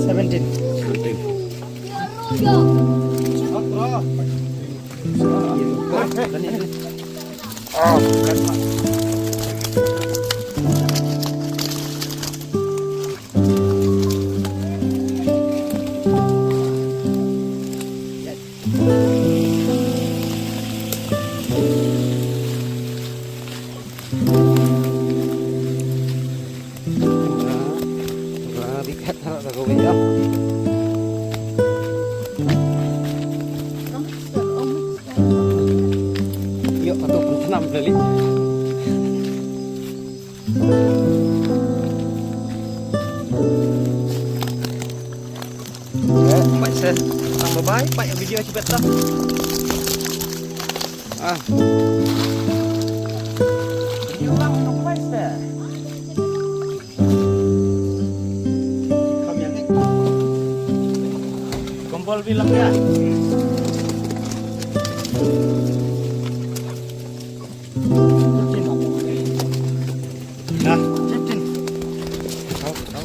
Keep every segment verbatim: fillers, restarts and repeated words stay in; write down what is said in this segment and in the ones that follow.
Seventeen. Ïoh, atu pynthnam beli. Eh, pait sen. Tang bye bye, pait video sibet dah. Ah. Video lang, no pait sen. Kompol bilang ya. Nah, fifteen. Kau, kau.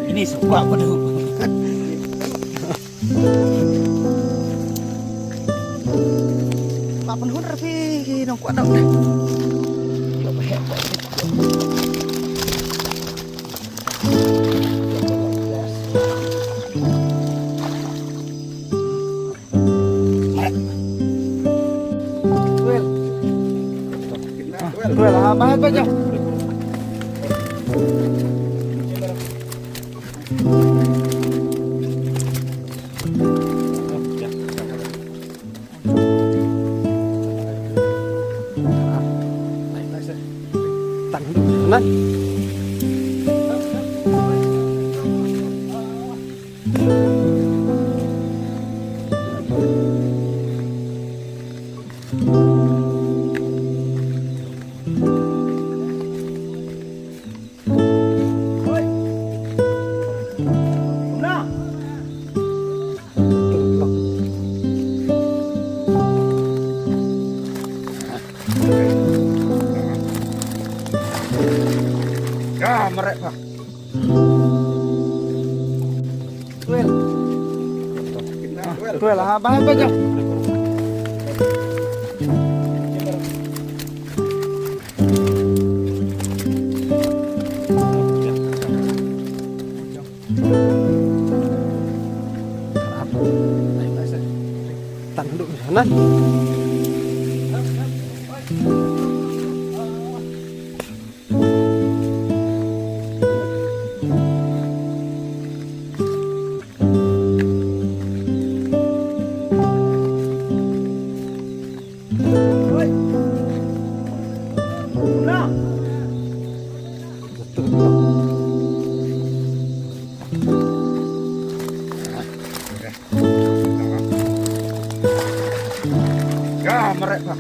Ini suka apa tu? Ba pynhun ra phi ki nongkwah dok ne. Ïoh ba heh kwah. Twelve. Twelve, ha, ba heh kwah jong. Tang du nan. Ya, merek, Pak. Twelve. Twelve, ha, ba heh kwah jong. Tang du sana. Ya, merek, Pak.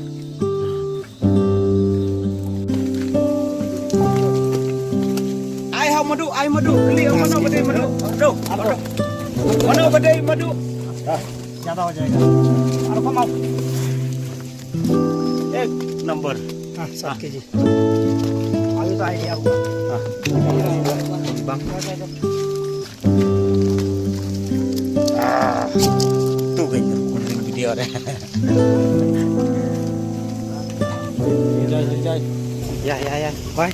Ai ha madu, ai madu, kylli mano ba dei madu. Madu, madu. Mano ba dei madu. Dah. Jada aja ya. Ada apa mau? Ek number. Ah, sat kg. Ayo tak idea aku. Ah. Bang. Ah, tu kan yang kuning video deh. Enjoy, enjoy. Ya, ya, ya. Bye.